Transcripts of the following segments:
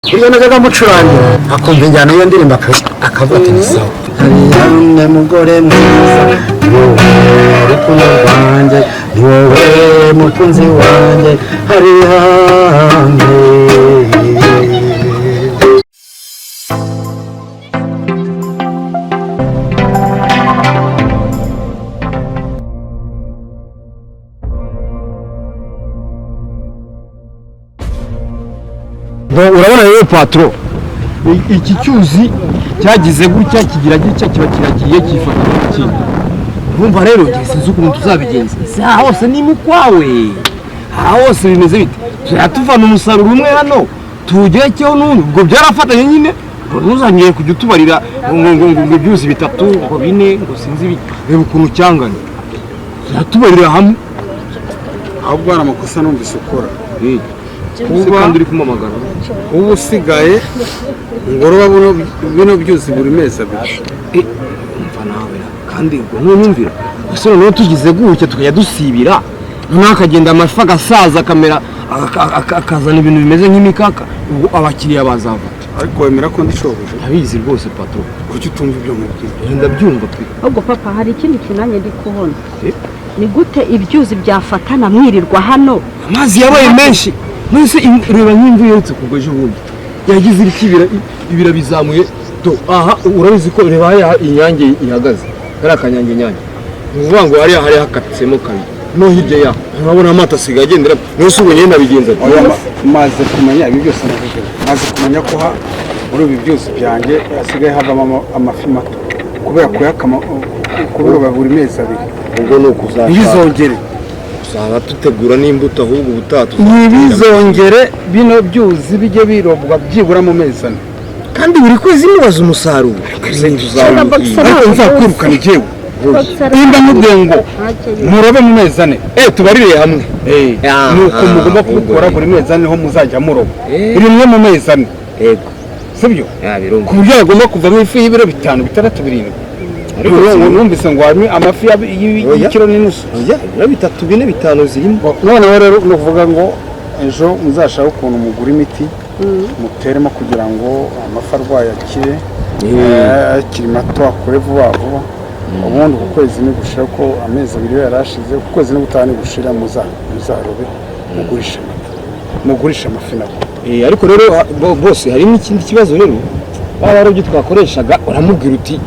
Iyo najyaga mucurangira akumva injyana y'iyo ndirimbo, akavuga ati: "Ni sawa." Hariya mugore mwiza, ni wowe rukundo rwanjye, ni wowe mukunzi wanjye, hari hanze. Urabona rero patron, iki cyuzi cyagize gutya, kigira gutya, kiba kiragiye cyifata mu kindi. Urumva rero njye sinzi ukuntu tuzabigenza. Ese aha hose ni mu kwawe? Aha hose bimeze bite? Tuzajya tuvana umusaruro umwe hano tuwugerekeho n'undi, ubwo byarafatanye nyine. Ngo ntuzongere kujya utubarira ngo ibyuzi bitatu, ngo bine, ngo sinzi ibi. Reba ukuntu cyangana, tuzajya tubarira hamwe. Ahubwo hari amakosa numvise ukora. Kuba kandi uri kumamagara. Uba usigaye ngo uroba bino byuzi buri mezi 2. Umva nawe kandi ubwo ntunyumvira. Ese noneho tugize gutya tukajya dusibira, noneho akagenda amafi agasaza, akamera, akazana ibintu bimeze nk'imikaka, ubwo abakiriya bazava? Ariko wemera ko ndi shobuja? Ndabizi rwose, patron. Kuki utumva ibyo nkubwira? Ndabyumva pe. Ahubwo papa, hari ikindi kintu nanjye ndi kubona. Eh? Ni gute ibyuzi byafatana mwirirwa hano? Amazi yabaye menshi. None reba nk'imvura iherutse kugwa ejo bundi, yagize ibira, ibira bizamuye. Do aha urabizi ko, reba hariya inyange ihagaze, kariya kanyange nyange, ni ukuvuga ngo hariya hari hakatsemo kabiri no hirya yaho urabona amato asigaye agendera. None se ubwo nyine nabigenza nte? Oya, maze kumenya ibi byose navuze, maze kumenya ko muri ibi byuzi byanjye hasigaye havamo amafi mato kubera kuyakama, kubiroba buri mezi 2. Ubwo ni ukuzashaka Ntibizongere. Usanga dutegura n'imbuto, ahubwo ubutaha tuzatera. Ntibizongere, bino byuzi bijye birobwa byibura mu mezi 4. Kandi buri kwezi mubaza umusaruro. Boxer. Ariko nzakwirukana igihe nimba nkubwiye ngo murobe mu mezi 4. Tubarire hamwe. Ni uko mugomba kubikora, buri mezi 4 niho muzajya muroba, rimwe mu mezi 4. Yego. Sibyo? Birumva. Ku buryo hagomba kuvamo ifi y'ibiro 5, 6, 7. Ariko Numvise ngo harimo amafi Oya. y'ikiro n'inusu. Oya, ibiro 3, 4, 5 zirimo. Noneho rero ni ukuvuga ngo ejo muzashake ukuntu mugura imiti muteremo kugira ngo amafi arwaye akire, akiri mato akure vuba vuba. Ubundi uku kwezi nigushira, ko amezi 2 yo yarashize, uku kwezi nigutaha nigushira, muzarobe mugurishe amafi, mugurishe amafi nabo. Ariko rero bose hari n'ikindi kibazo rero. Ba barobyi twakoreshaga, uramubwira uti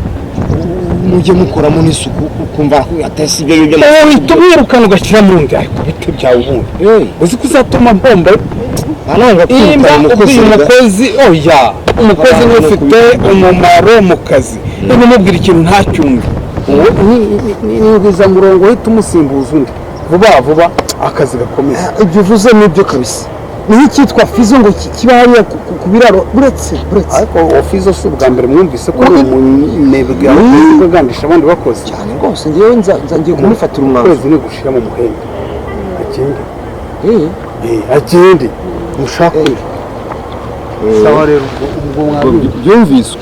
mujye mukoramo n'isuku, ukumva atasi ibyo ngibyo. Uhita umwirukana ugashyira mu wundi. Ariko bite byawe ubundi? Uzi ko uzatuma mpomba? Aranga Nimba kwirukana umukozi. ubwiye umukozi, oya, umukozi niwe ufite umumaro mu kazi. Niba umubwira ikintu ntacyumve, ni ingwizamurongo, uhita umusimbuza undi vuba vuba, akazi gakomeza. Ibyo uvuze nibyo kabisa. Niho icyitwa fizo ngo kiba hariya ku biraro, buretse. Ariko ofizo si ubwa mbere mwumvise ko ari umunebwe agandisha abandi bakozi. Cyane rwose, ngewe nza ngiye kumufatira umwanzuro. Ukwezi nigushira mu muhembe agende. Agende mushake undi. Sawa rero, ubwo mwabimva. Byumviswe.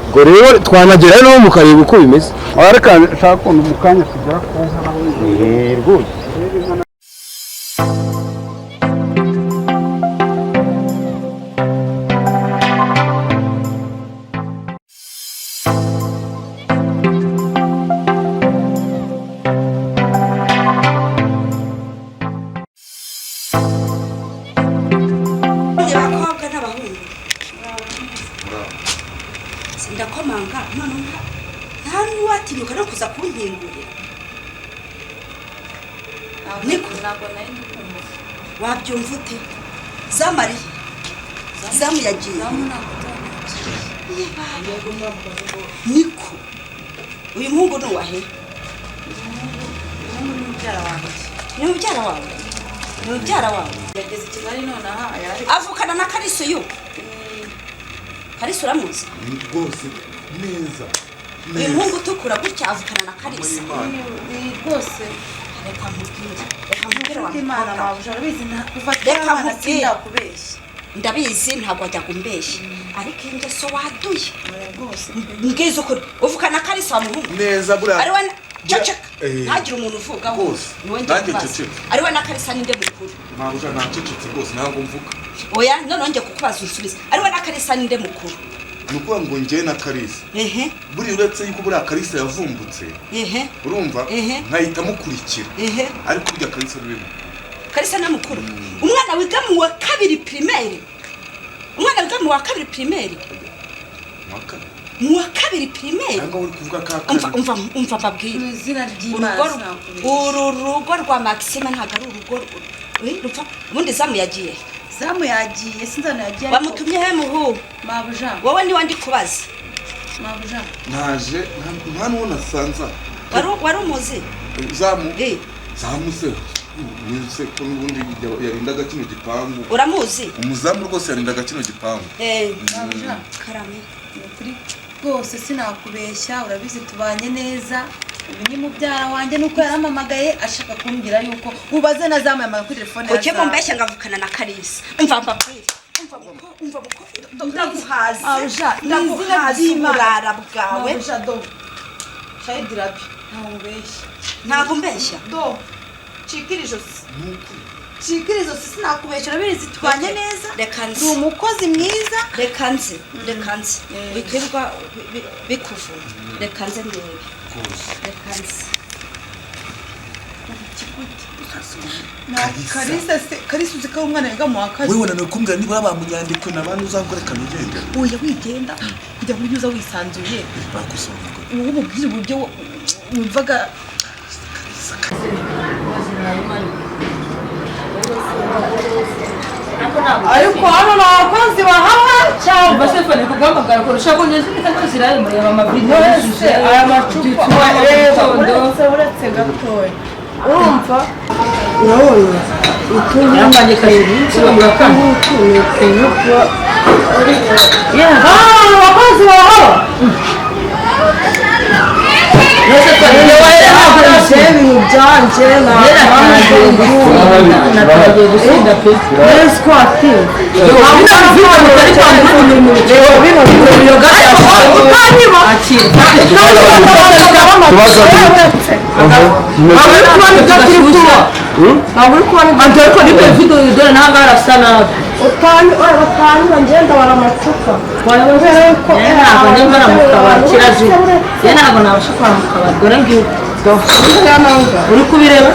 Ubwo rero twanagerayo naho mukareba uko bimeze. Reka nshaka ukuntu mu kanya tugera ku nka. Rwose. Abakobwa n'abahungu, sindakomanga none nta n'uwatinyuka no kuza kunkingurira. Niko. Ntabwo nari ndi kumva. Wabyumva ute? Zamariye, zamu yagiye. Zamu ntabwo nzamukira. Niko, uyu muhungu ni uwahe? Umuhungu ni mubyara wanjye. Ni mubyara wawe? Ni mubyara wawe? Yageze i Kigali nonaha yari Avukana na Karisa. Uyu Karisa uramuzi? Rwose neza. Uyu muhungu utukura gutya avukana na Karisa? Ni rwose. Reka nkubwire, reka nkubwire wa Imana mukobwa we. mabuja arabizi kuva kera Reka abana nkubwire. sindakubeshya. Ndabizi, ntabwo wajya kumbeshya, ariko ingeso waduye. Oya, rwose. Mbwiza ukuri, uvukana na Karisa wa muhungu? Neza buriya. Ari we ceceka. Ntagire umuntu uvuga Rwose. niwe ngiye Nanjye kubaza. nceceke. Ari we na Karisa, ninde mukuru? Mabuja, nacecetse rwose, ntabwo mvuga. Oya, none ngiye kukubaza unsubize. Ari we na Kalisa ninde mukuru? Ni ukuvuga ngo njyewe na Kalisa. Ehe. Buriya uretse yuko buriya Kalisa yavumbutse. Ehe. Urumva? Ehe. Nkahita mukurikira. Ehe. Ariko burya Kalisa niwe mukuru. Kalisa ni mukuru. Umwana wiga mu wa kabiri primaire. Umwana wiga mu wa kabiri primaire. Mu wa kabiri primaire. Cyangwa uri kuvuga ka Umva umva umva mbabwire. Mu izina ry'Imana. Uru rugo rwa Maxime ntabwo ari urugo rupfa. Ubundi Zamu yagiye. Zamu yagiye, sinzana yagiye. Wamutumye he muhu? Mabuja. Wowe ni wandi kubaza. Mabuja. Naje nta nuwo nasanza. Wari umuzi? Zamu. Zamu se. Nse ko n'ubundi yarindaga kino gipangu. Uramuzi? Umuzamu rwose yarindaga kino gipangu. Mabuja. Karame. Kuri rwose sinakubeshya, urabizi tubanye neza. Ubu ni mubyara wanjye nuko yaramamagaye ashaka kumbwira yuko ubaze na Zamu yamara kuri telefone. Uke mumbeshya ngavukana na Kalisa. Umva mbabwire. Umva muko ndaguhaza. Ndaguhaza uburara bwawe. Mabuja do. Shayidirabi. Ntabwo mbeshya. Ntabwo mbeshya. Do. Cikira ijosi. Cikira ijosi sinakubeshya, urabizi tubanye neza. Reka nzi. Ndi umukozi mwiza. Reka nzi. Reka nzi. Bikirwa bikuvuna. Reka nze ndebe. Reka nzi. Kalisa se Kalisa uzi ko umwana wiga mu wa kabiri. Wewe wananiwe kumbwira nibura bamunyandiko n'abandi uzakora kamigenda. Oya wigenda kugira ngo ujye uza wisanzuye. Bakusonga. Ubu mubwire uburyo wumvaga. Ariko hano ni abakozi bahaha cyangwa se fone kuguhamagara kurusha ko ngeze imiti zirari mureba amavideo yose aya macupa uretse gatoya urumva urabona utunyambanye abakozi bahaha ibintu byanje Uri kubireba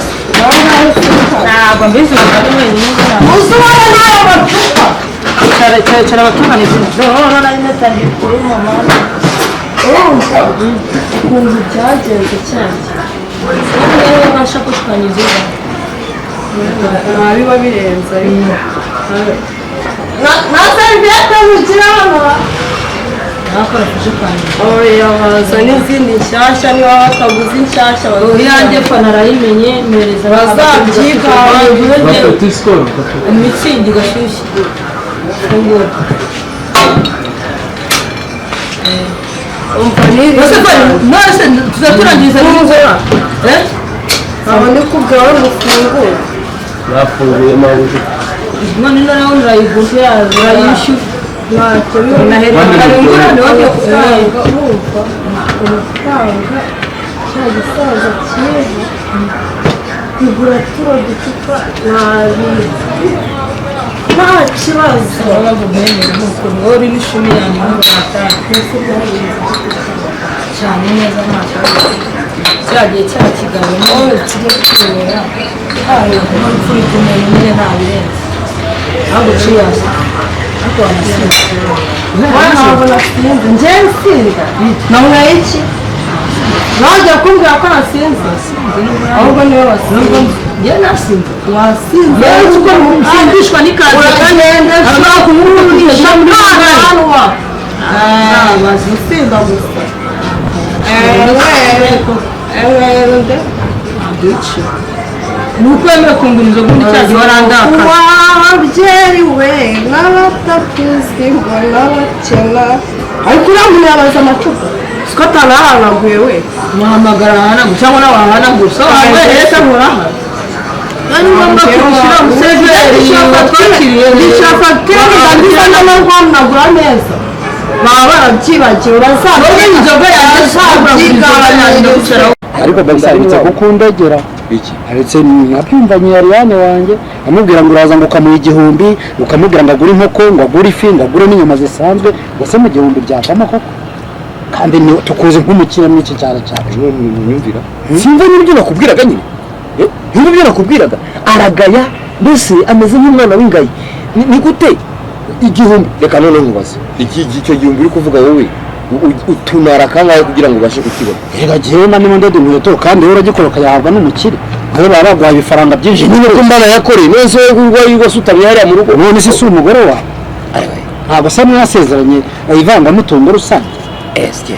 ntabwo mbizi ari wenyine uzubona nawe amacupa cyara abatungana izina none nari natangiye kuruma mama urumva ukuntu byagenze cyane niba ubasha gushwanya inzoga biba birenze ariko na seriviyete mugira hano nakora kujukwanya oya baza n'izindi nshyashya niba bataguze inshyashya iyanjye fana arayimenye mpereza bazabyigana imitsingi gashyushye fungura umva n'iri none tuzaturangiza n'inzoga ntabwo ndi kubwira ngo ufungure bafunguye mabuze none noneho urayiguze urayishyura ntacyo hari ingurane wagiye gutanga urumva amafaranga cya gisaza cyiza kugura turo ducupa ntabizi nta kibazo uri n'ishumi yanjye cyane neza nta kibazo cyagiye cya kigabo nawe kijya kwibera n'urupfu umuntu nyine ntabirenze ntabwo uciyaza ariko wanasinze ntabwo nasinze njye nsinda nanyweye iki Ntajya kumbwira ko nasinze ahubwo niwe wasinze njye nasinze wasinze yewe kuko nsindishwa n'ikazi uragenda ashobora kumurunisha muri ntanwa bazi usinda gusa ewe nde ni uko wemera kungura inzoga ubundi cya gihe warandakaza wabyeyi we n'abatakuzi ngo n'abakena ariko uriya muntu yabaza amacupa siko atanahanaguye we muhamagara ahanagura cyangwa nawe wahanagura so wahereye se nkuraha ni ngombwa kumushyira umuseriveri watwakiriye ndishyura fagitire ndandisa no guhanagura neza baba barabyibagiwe wowe inzoga yanjye bazabyiganiriza ariko ndabisabitse kukundegera Iki? Aretse nabyumvanye Ariane wanjye amubwira ngo uraza ngo ukamuha 1000, ukamubwira ngo agure inkoko, ngo agure ifi, ngo agure n'inyama zisanzwe, ngo se mu 1000 byavamo koko? Kandi tukuzi nk'umukire muri iki cyaro cyacu. Nyumvira. Simva n'ibyo nakubwiraga nyine. N'ibyo nakubwiraga. Aragaya mbese ameze nk'umwana w'ingayi. Ni gute 1000? Reka none nkubaze. Iki icyo 1000 uri kuvuga wowe utunara kangahe kugira ngo ubashe kukibona? Reka jewe mba ndimo ndoda inkweto kandi wowe uragikora ukayahabwa n'umukire. Nkawe baba baguhaye ibifaranga byinshi nyine ko mbana yakoreye. None se wowe wasutamye hariya mu rugo? None se si umugore wawe? Ntabwo asa mwasezeranye ivangamutungo rusange.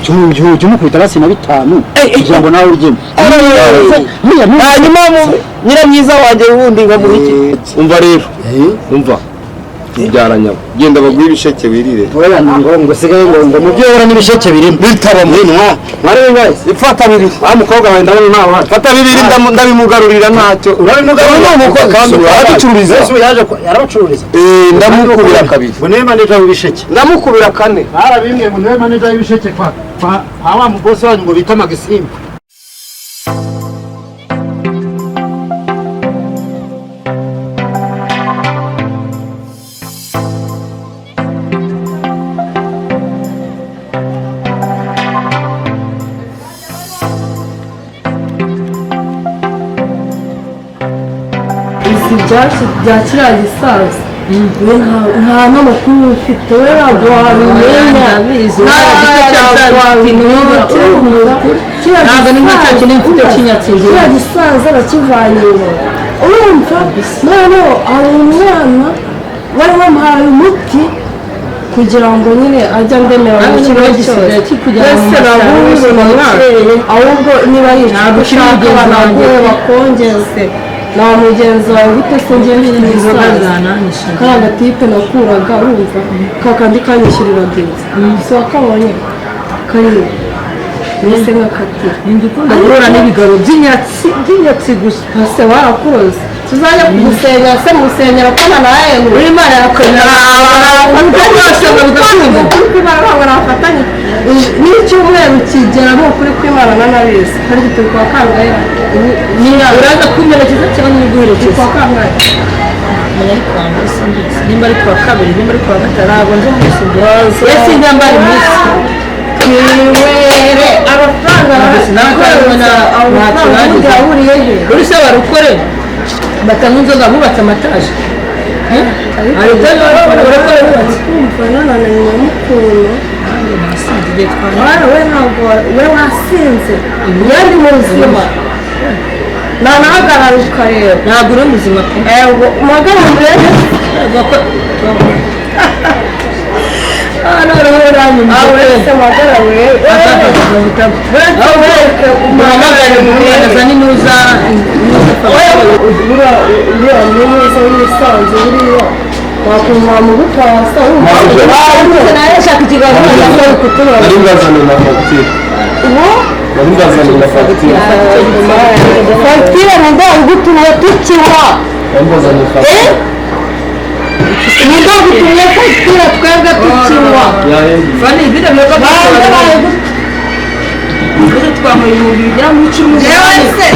Jya umukubita basi na 5 kugira ngo nawe uryemo. Hanyuma nyiramwiza wanjye wundi nkamuha iki? Umva rero, umva byaranyabo, genda baguhe ibisheke wirire. Oya ngo ngo sigaye ngo ngo mubyo wera n'ibisheke birimo bitaba mwinwa mwari guys ifata bibiri. Wa mukobwa wawe ndabona nawe fata bibiri ndabimugarurira ntacyo. Urabimugarurira umukobwa kandi araducururiza. Yaje yarabacururiza. Ndamukubira kabiri. Ngo niwe manager w'ibisheke. Ndamukubira kane. Barabimwe ngo niwe manager w'ibisheke kwa wa mugosi wanyu ngo bita Maxime. Bya kiriya gisaza nta n'amakuru ufite, we ntabwo wabimenya. Kiriya gisaza bakivanye inyuma urumva. Noneho hari umwana wari wamuhaye umuti kugira ngo nyine ajye andemera mu kigo cyose, mbese ntabwo ubibona mwana, ahubwo niba ari icyo ushaka banaguhe bakongeze. Nta mugenzi wawe gute se ngiye mfite ibisaza kariya gatipe nakuraga urumva kakandi kanyishyuriraga inzu si wakabonye kariya mbese nkakatira ndikunda n'ibigabo by'inyatsi by'inyatsi gusa. Ese warakuroze tuzajya kugusengera se musenyera ko na nawe uri Imana yakwemera barafatanya n'icyumweru kigera ni ukuri kw'Imana n'anabizi hari turi kwa kangahe uraza kumperekeza cyangwa ntiguherekeza? Kwa kangahe ari kwa mbere simbizi nimba ari kwa kabiri nimba ari kwa gatanu ntabwo nzi umunsi ese njya mbari munsi twinywere amafaranga amafaranga ahuriye he uri se barukore batanywa inzoga bubatse amataje hari ibyo barakora bubatse kumva nanananiwe n'ukuntu we ntabwo we wasinze yari muzima nanahagarara ukareba ntabwo uri muzima pe ego muhagarare urebe Fagitire ntabwo tukiwa ntabwo fagitire twebwe tukinywa fani ibyo biyoga twamuye ibihumbi bigera muri 18.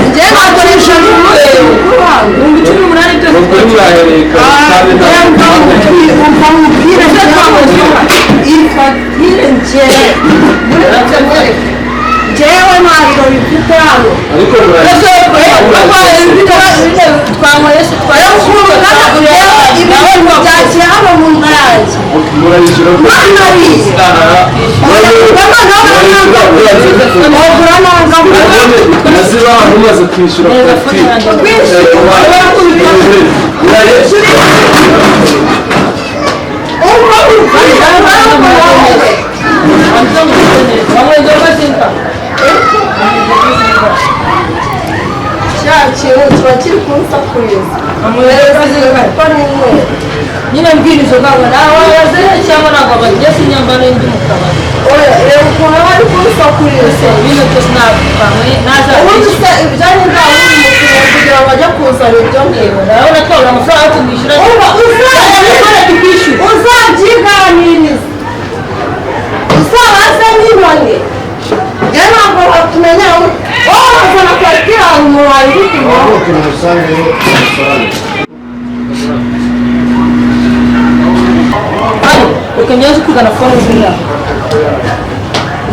Njyewe nakoresha umunsi mukuru wanjye 18,000 byose umva mubwire iyi fagitire njyewe njyewe ntabwo bifite hano ibintu byakira hano mu nda yanjye umaze kwishyura fagitire cya kintu kiba kiri kunsakuriza nyine mbwira izo ngabo nawe wazanye cyangwa ntabwo bagiye sinyambara indi mu kabari oya reba ukuntu aba ari kunsakuriza ibintu byose ntabwo naza ubundi se ibyo ni nta wundi mukiriya kugira ngo ajye kuzana ibyo ngibyo urabona ko babura amafaranga yo kumwishyura uzabyiganiriza uzabaze n'inkoni njye ntabwo batumenya wowe wazana fagitire ahantu umuntu wayigutumaho Ngusangeyo amafaranga. Reka njye kugana fone ziriya.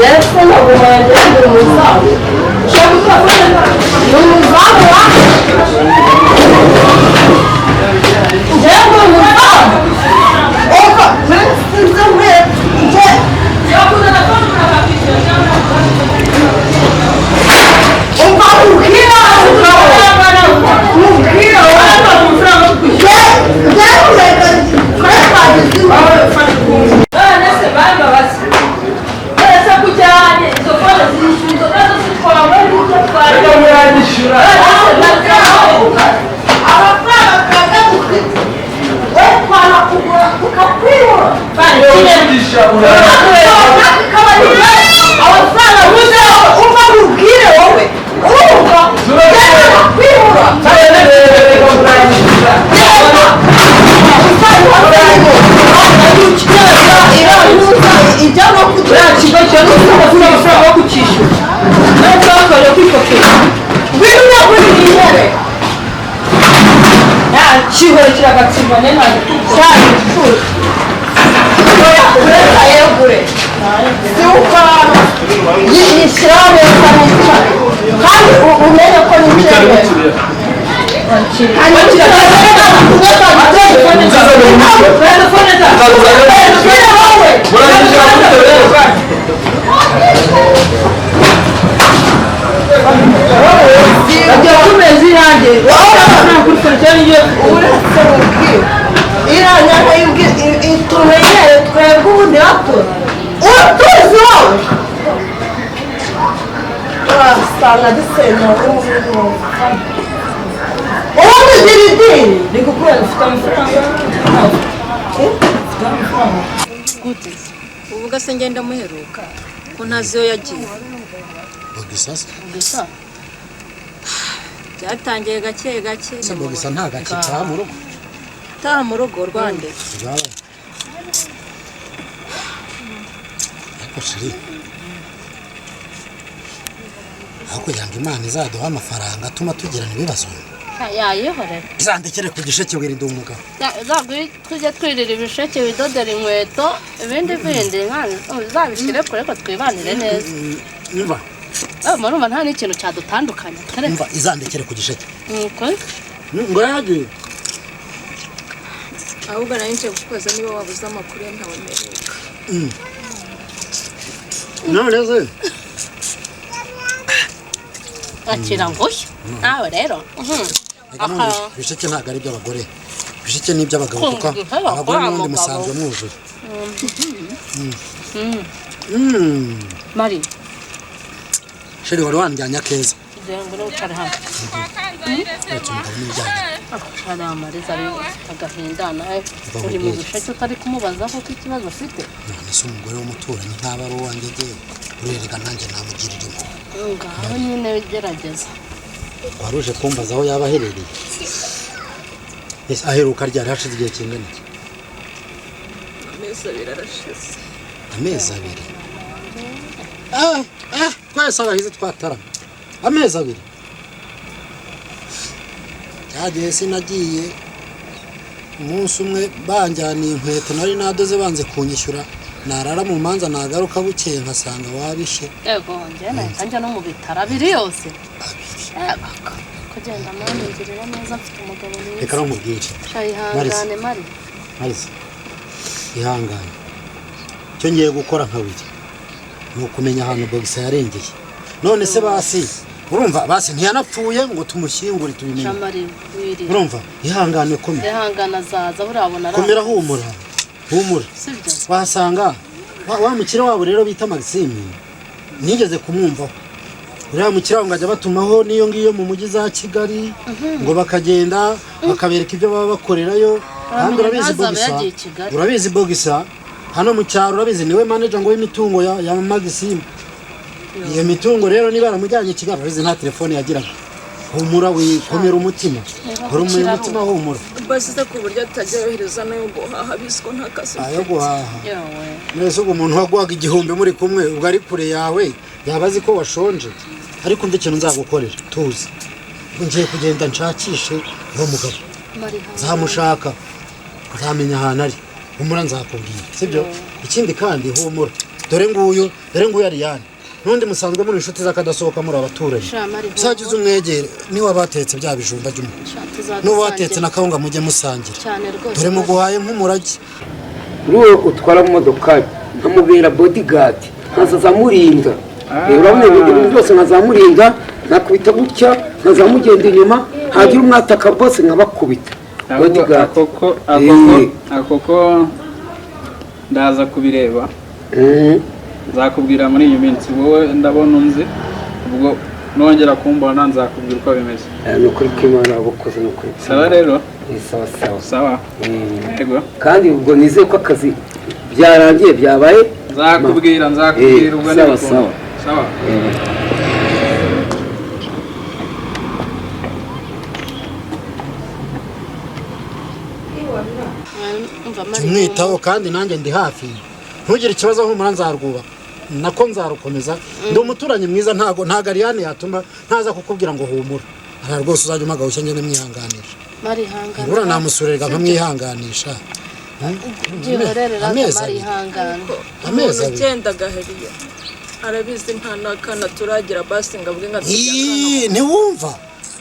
Yesu ntabwo wanjye ndi umuzamu. Ushaka gukora fone ni umuzamu wa? Njye ndi umuzamu. Oka, sinzi mwe njye. Umva ubwira ubwira Uvuga se ngenda muheruka ko ntazi iyo yagiye. Bogisa se? Bogisa byatangiye gake gake. Se Bogisa nta gake taha mu rugo? Taha mu rugo rwande. Ariko shiri aho kugira ngo Imana izaduha amafaranga atuma tugirana ibibazo. Yayihorera. Izandekere ku gisheke wirinde umugabo. Tujye twirira ibisheke widodera inkweto ibindi bindi uzabishyire kure ko twibanire neza. Umva. Murumva nta n'ikintu cyadutandukanya. Umva izandekere ku gisheke. Nuko. Ngo yagiye. Ahubwo nari nje kukubaza niba wabuze amakuru ye ntawemeruka. None se akira ngushya nawe rero. Ibisheke ntabwo ari iby'abagore, ibisheke ni iby'abagabo kuko abagore n'ubundi musanzwe mwuzuye. Mari sheri wari wanjyanye akeza. Ngo ucare hano. Hari amariza ari agahinda nawe uri mu bisheke utari kumubaza kuko ikibazo afite. None se umugore w'umuturanyi ntaba ari uwanjye agiye urerega nanjye namugirira impuhwe. Ngaho nyine gerageza. Wari uje kumbaza aho yaba aherereye? Ese aheruka ryari? Hashize igihe kingana iki? Amezi abiri arashize. Amezi abiri? Twese abahizi twatarama. Amezi abiri? Cyagihe sinagiye umunsi umwe banjyaniye inkweto nari nadoze banze kunyishyura, narara mu manza nagaruka bukeye nkasanga wabishe. Yego njye nahita njya no mu bitaro abiri yose. Yego kugenda mani ngirira neza mfite umugabo mwiza. Reka nkubwire. Ihangane Mari. Mariza ihangane. Icyo ngiye gukora nkabiri ni ukumenya ahantu Bogisa yarengeye. None se basi urumva basi ntiyanapfuye ngo tumushyingure tubimenye. Urumva ihangane komera. Ihangane azaza urabona. Komera humura. Humura. Wasanga wa mukire wabo rero bita Maxime nigeze kumwumvaho. Uriya mukire wabo ngo ajya batumaho niyo ngiyo mu mujyi za Kigali ngo bakagenda bakabereka ibyo baba bakorerayo. Kandi urabizi Bogisa. Urabizi Bogisa hano mu cyaro urabizi niwe manager ngo w'imitungo ya Maxime. Iyo mitungo rero niba aramujyanye Kigali urabizi nta telefone yagiraga. Humura wikomera umutima. Humura umutima humura. Basize ku buryo atajya yohereza nayo guhaha biziko nta kazi. Ayo guhaha. Nese ubwo umuntu waguhaga 1000 muri kumwe ubwo ari kure yawe yaba azi ko washonje. Ariko umva ikintu nzagukorera tuzi. Ngiye kugenda nshakishe uwo mugabo, nzamushaka, nzamenya ahantu ari. Humura, nzakubwira, sibyo? Ikindi kandi humura, dore nguyu, dore nguyu Ariyane, n'undi musanzwe muri inshuti z'akadasohoka, muri abaturanyi. Sha, Mari, Uzagize umwegere, niba batetse bya bijumba by'umuntu, n'uba watetse na kawunga, mujye musangira. Cyane rwose. Dore muguhaye nk'umurage. N'uwo utwara mu modokari nkamubera bodyguard, nkazamurinda. Urabona ibintu byose, nkazamurinda, nkakubita gutya, nkazamugenda inyuma, hagira umwataka bose nkabakubita. Bodyguard. Akoko akoko, ndaza kubireba, nzakubwira muri iyi minsi. Wowe ndabona unzi, ubwo nongera kumbona nzakubwira uko bimeze. Ni ukuri kw'Imana wabukoze, ni ukuri. Sawa rero. Sawa sawa. Sawa, yego. Kandi ubwo nizeye ko akazi byarangiye, byabaye. Nzakubwira, nzakubwira ubwo. Sawa. Nibikunda. Sawa. Sawa. Umva Mari, Tumwitaho kandi nanjye ndi hafi, ntugire ikibazo. Humura, nzarwubaka, nako nzarukomeza. Ndi umuturanyi mwiza, ntago Ariyane yatuma ntaza kukubwira ngo humura. Aha rwose uzajya umpa ngende mwihanganisha. Mari, ihangane. Ibura namusurerega nkamwihanganisha. Byihorere rata. Amezi Mari, 2. ihangane. Amezi Umuntu 2. ugenda agaheriya arabizi, nta n'akana turagira, basi ngo avuge ngo atujya. Ii, ntiwumva,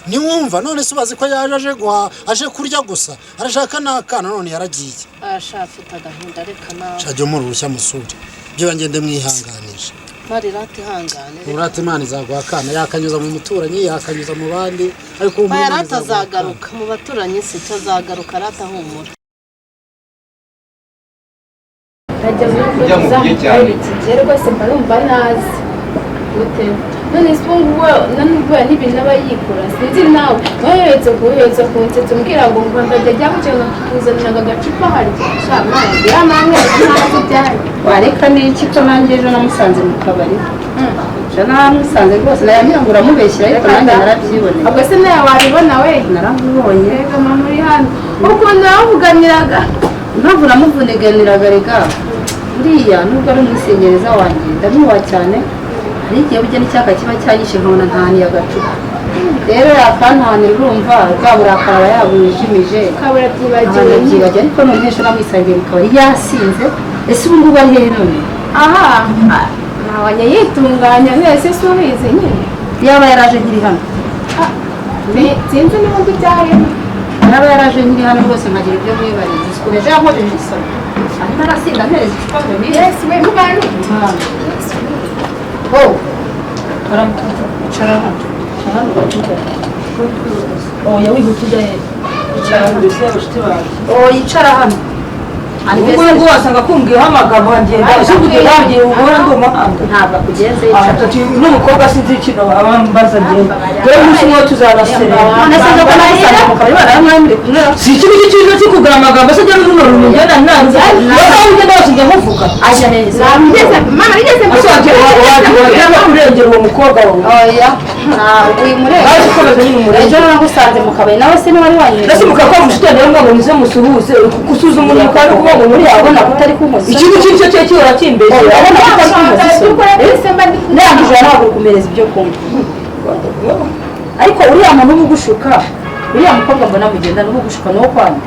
ntiwumva? None se ubazi ko yaje aje guha, aje kurya gusa, arashaka n'akana, none yaragiye. Asha, afite agahinda, reka nawe. Shajya umurushya musure, byo ngende mwihanganisha. Mari rata, ihangane, reka. Urata Imana izaguha akana, yakanyuza mu muturanyi, yakanyuza mu bandi, ariko ubu Oya, Imana rata izaguha akana. azagaruka mu baturanyi, si cyo, azagaruka rata, humura. Nkajya muri Ujya mu gihe cyane. Iki rwose mba numva nazi gute. None se ubu ngubu nanubwo n'ibintu aba yikora, sinzi nawe waheretse kuheretse kunsetsa, umbwira ngo ndajya ajya gukina kuzanira agacupa harya sha mwana ya namwe ntazi ibyayo. Wareka n'iki, ko nanjye ejo namusanze mu kabari? Ejo namusanze rwose, nayambwira ngo uramubeshyira, ariko nanjye narabyiboneye. Ubwo se nawe wabibona we? Naramubonye. Rega mama, uri hano ukuntu namuvuganiraga. Impamvu namuvuniganiraga, rega buriya nubwo ari umwisengereza wanjye, ndamwubaha cyane. Hari igihe burya n'icyaka kiba cyanyishe, nkabona ntahaniye agacupa, rero yakantahanira, urumva bwa burakari aba yabujimije. Ukabura byibagiwe. Byibagiwe, ariko none ejo namwisangiye mu kabari yasinze. Ese ubu ngubu ari hehe none? Aha ntabonye yitunganya mwese, si ubizi nyine. Yaba yaraje nkiri hano? Sinzi niba uzi ibyarimo. Yaba yaraje nkiri hano rwose nkagira ibyo mwibariza. Isuku ejo yankojeje isoni, arimo arasinda ampereza icupa ngo nibe. Yes we, muganu. Oh, icara hano, icara hano bavuga. Oya, wihuta ujya he? Icara hano mbese, abashuti banjye. Oh, icara hano. Ubu ngubu wasanga kumbwiyeho amagambo, ngenda usubuye yagiye uhora ndi umuhanga. Ntabwo akugenze, yicara. Ati n'umukobwa sinzi ikintu abambaza, ngenda dore umunsi umwe tuzanaserera. None se ko namusanze mu kabari baramwari muri kumwe? Si iki ngiki cyiza cyo kugura amagambo se, njya n'uruno rumugenda nanze wowe ugenda wose njya muvuga. Aje neza. Mama nigeze. Ese wagira ngo kurengera uwo mukobwa wawe? Oya, ntabwo uyimureba. Baje ukomeza nyine umurenge. Ejo nagusanze mu kabari nawe se niba ari wanyuma. Mbese mukaba mushuti wanjye ngo muze musuhuze, gusuzuma umuntu kandi kuvuga ngo muri Urabona ko utari kunkoza iki ngiki cyo cyo gihora kimbeshyera. Urabona ko utari kunkoza isoni. Ndangije ntabwo kumereza ibyo kunywa, ariko uriya muntu uba ugushuka, uriya mukobwa mbona mugendana uba ugushuka, ni uwo kwanga.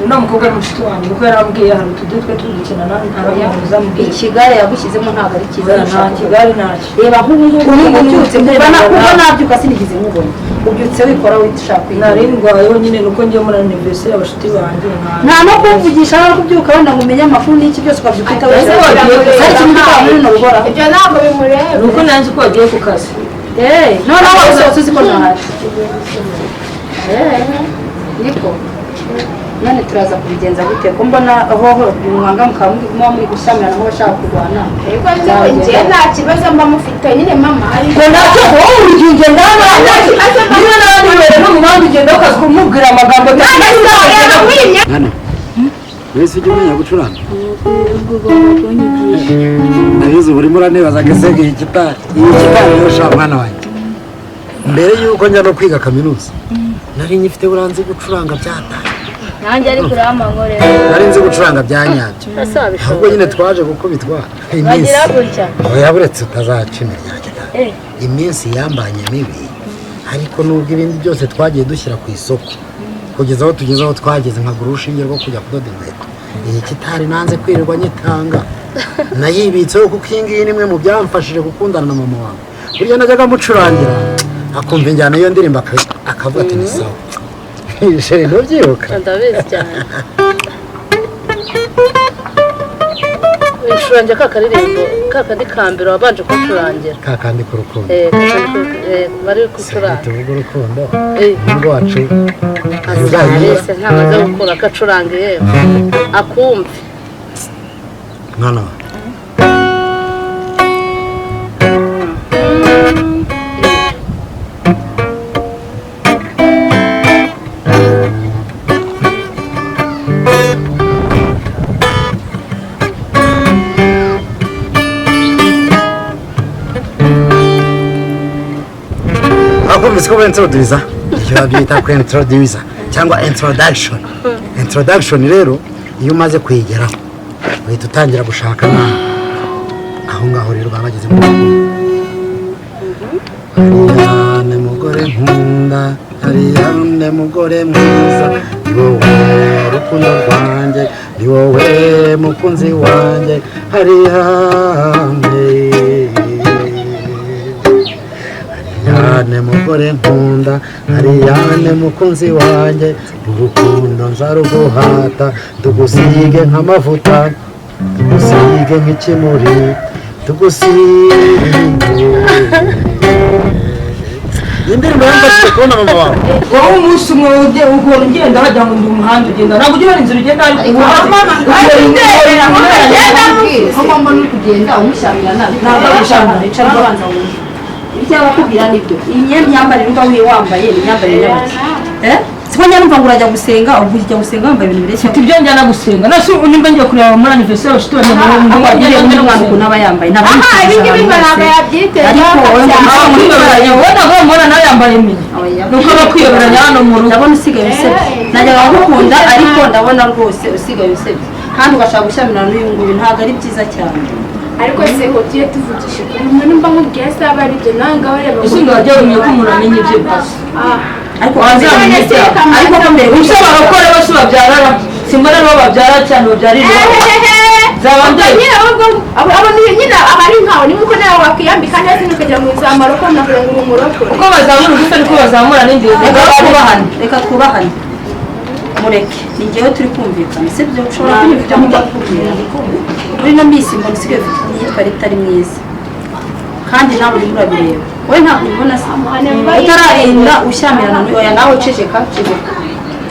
Uriya mukobwa ni mushiki wanjye, kuko yarambwiye hari utudu twe turi gukina nawe ntaramubwiza mubwiye. Ikigare yagushyizemo ntabwo ari cyiza. Nta kigare, ntacyo. Reba nk'ubu ngubu Ubu ngubu ubyutse, mbyutse kuva nabyuka sinigeze nkubona, ubyutse wikora wishaka. Nari ndwayeho nyine, nuko ngiye muri anniversaire abashuti banjye. Nta no kumvugisha, no kubyuka wenda ngo umenye amakuru n'iki byose, ukabyuka uhita Ese wagiye ku hari ikintu gitanga muri runo ruhora. Ibyo ntabwo bimureba. Nuko nanjye ko wagiye ku kazi. Eh, noneho wasohotse uzi ko ntahari. Eh, niko none turaza kubigenza gute, ko mbona hoho mwanga mukaba muba muri gushyamirana nk'abashaka kurwana? Ariko njye nta kibazo mba mufite nyine mama, ariko Ngo ntacyo, wowe uri gihe ugenda niba n'abandi bibere no mu muhanda, ugenda ukaza kumubwira amagambo. Mwana, wese ujya umenya gucuranga? Ugomba kunyigisha. Ndabizi ubu urimo uranibaza ngo ese iyi gitari, iyi gitari rero sha mwana wanjye, mbere y'uko njya no kwiga kaminuza nari nyifite, buranzi gucuranga byataye. Nanjye ariko urampankorera. Nari nzi gucuranga bya nyabyo. Ese wabishobora? Ahubwo nyine twaje gukubitwa iminsi. Bagira gutya. Oya, buretse utazaca imiryango. Eh. Iminsi yambanye mibi. Ariko nubwo ibindi byose twagiye dushyira ku isoko kugeza aho tugeze, aho twageze nkagura urushinge rwo kujya kudoda inkweto, iyi kitari nanze kwirirwa nyitanga, nayibitseho kuko iyi ngiyi ni imwe mu byamfashije gukundana na mama wawe. Burya najyaga amucurangira akumva injyana y'iyo ndirimbo, akavuga ati ni sawa. Chérie, ntubyibuka? Ndabizi cyane. Ucurangira ka karirimbo ka kandi ka mbere wabanje kucurangira. Ka kandi k'urukundo. Bari gucuranga. Tuvuga urukundo. Umuhungu wacu Ese ntamaze gukura akacuranga yewe akumve. Mwana wa akumvise ko introducer, icyo babyita ko introducer cyangwa introduction. Introduction rero iyo umaze kuyigeraho uhita utangira gushaka nawe. Aho ngaho rero baba bageze mu rugo. Ariane mugore nkunda, Ariane mugore mwiza, ni wowe rukundo rwanjye, ni wowe mukunzi wanjye, Ariane. Ariane mugore nkunda, Ariane mukunzi wanjye, urukundo nzaruguhata, tugusige nk'amavuta, tugusige nk'ikimuri, tugusige. Indirimbo yamfashije kubona mama wawe. Wowe umunsi umwe ukuntu ugenda wagira ngo ndi umuhanda ugenda, ntabwo ujya ubona inzira ugenda ariko kuko mbona uri kugenda umushyamirana nabi. Ntabwo ari gushyamira, icara ubanza wumve ibyo abakubwira nibyo. Iyi myambarire uba wambaye ni imyambarire y'abaki? Siko njya numva ngo urajya gusenga, ubwo ujya gusenga wambaye ibintu bireshya. Mfite ibyo njyana gusenga nase nimba ngiye kureba muri anniversaire abashuti banjye ngo wagiye ngo n'umwana ukuntu aba yambaye ntabwo Aha, ibi ngibi ngo ntabwo yabyiteze. Ariko wowe ngo kwiyoberanya, wowe ntabwo wamubona nawe yambaye mini, nuko aba kwiyoberanya hano mu rugo. Ndabona usigaye usebye, najyaga ngukunda ariko ndabona rwose usigaye usebye kandi ugashaka gushyamirana n'uyu nguyu, ntabwo ari byiza cyane. Ariko se ngo tujye tuvugisha ukuri, umuntu mba nkubwiye se aba ari byo nawe ngaho reba. Ese ngo wajya wemeye ko umuntu amenya ibye gusa? Ariko wazamenya ibyawe. Ariko ko mbere gusa barokore bose babyarana, simbona nabo babyara cyane babyarira iwabo. Zaba ndeye. Nyine ahubwo abo nyine aba ari nkawe, ni nkuko nawe wakwiyambika neza ukagera mu nzamaro ko nakugira ngo umurokore. Uko bazamura ugufa niko bazamura n'indi. Reka twubahane, reka twubahane. Mureke, ni njyewe turi kumvikana, sibyo? Ushobora kunyumva ibyo ngomba kukubwira. Muri ino minsi mbona usigaye ufite imyitwarire itari myiza kandi nawe urimo urabireba. Wowe ntabwo ubibona se? Utararinda ushyamirana n'uyu nawe, ceceka ceceka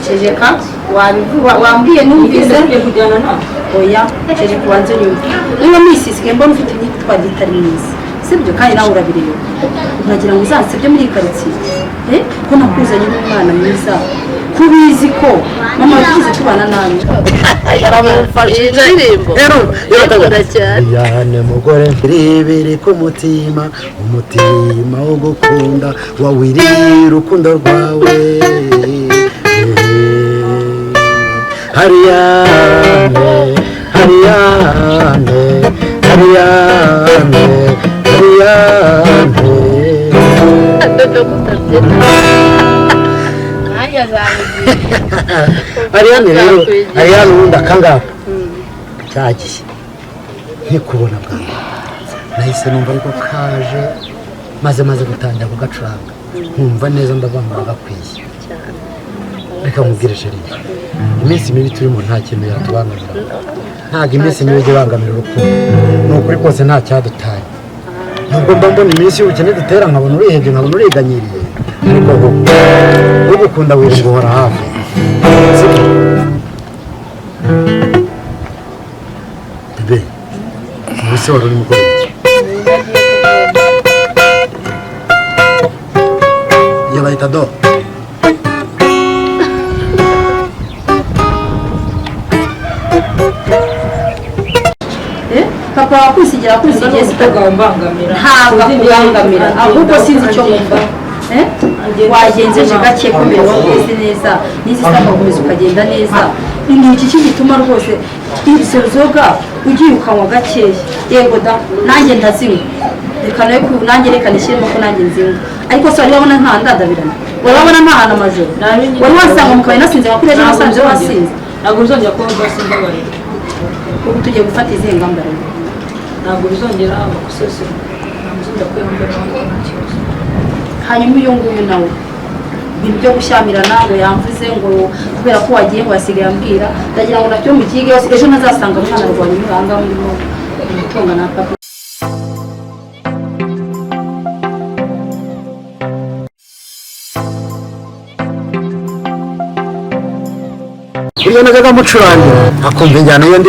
ceceka, wambwiye numvise. Oya ceceka ubanze unyumve. Muri ino minsi isigaye mbona ufite imyitwarire itari myiza, sibyo? Kandi nawe urabireba. Uragira ngo uzansebye muri iyi karitsiye ko nakuzanye n'umwana mwiza, kubizi ko mama yagize tubana nabi. Indirimbo ndayikunda cyane. Ariane mugore biri ku mutima, umutima wo gukunda wawiriye urukundo rwawe. Ariane, Ariane, Ariane, Ariane. Ariane rero, Ariane ubundi akangaka cyagiye nkikubona bwa mbere nahise numva ariko kaje, maze gutangira kugacuranga nkumva neza ndavanga gakwiye. Reka nkubwire chérie, iminsi mibi turimo nta kintu yatubangamira, ntabwo iminsi mibi ijya ibangamira urukundo. Ni ukuri kose nta cyadutaye. Nubwo mba mbona iminsi y'ubukene dutera nkabona urihebye, nkabona uriganyiriye, ariko ugukunda wirirwa uhora hafi. Bebe, ubu se wari urimo ukora iki? Iyo bayita do. Papa wakwisigira akwisigiye ntabwo akubangamira, ahubwo sinzi icyo wumva. Wagenzeje gake ko mbere wumvise neza n'izi saha ugakomeza ukagenda neza. Ni iki gituma rwose izo nzoga ugiye ukanywa gakeya? Yego da, nanjye ndazinywa, Reka nawe nanjye reka nishyiremo ko nanjye nzinywa. Ariko se wari wabona nta ndadabirana? Wari wabona nta hantu amajoro? Wari wasanga mu kabari nasinze nka kuriya ejo nasanze wasinze? Ntabwo bizongera kuba basi, mbabarira. Ubu tugiye gufata izihe ngamba rero? Ntabwo bizongera, amakosa yose ntabwo uzongera kuyambara, nta kibazo. Hanyuma uyu nguyu nawe, ibintu byo gushyamirana ngo yamvuze ngo kubera ko wagiye ngo asigaye ambwira, ndagira ngo nacyo mukige, ejo ntazasanga umwana arwanya umuranga murimo umutunga na papa. Burya najyaga mucurangira akumva injyana iyo ndi.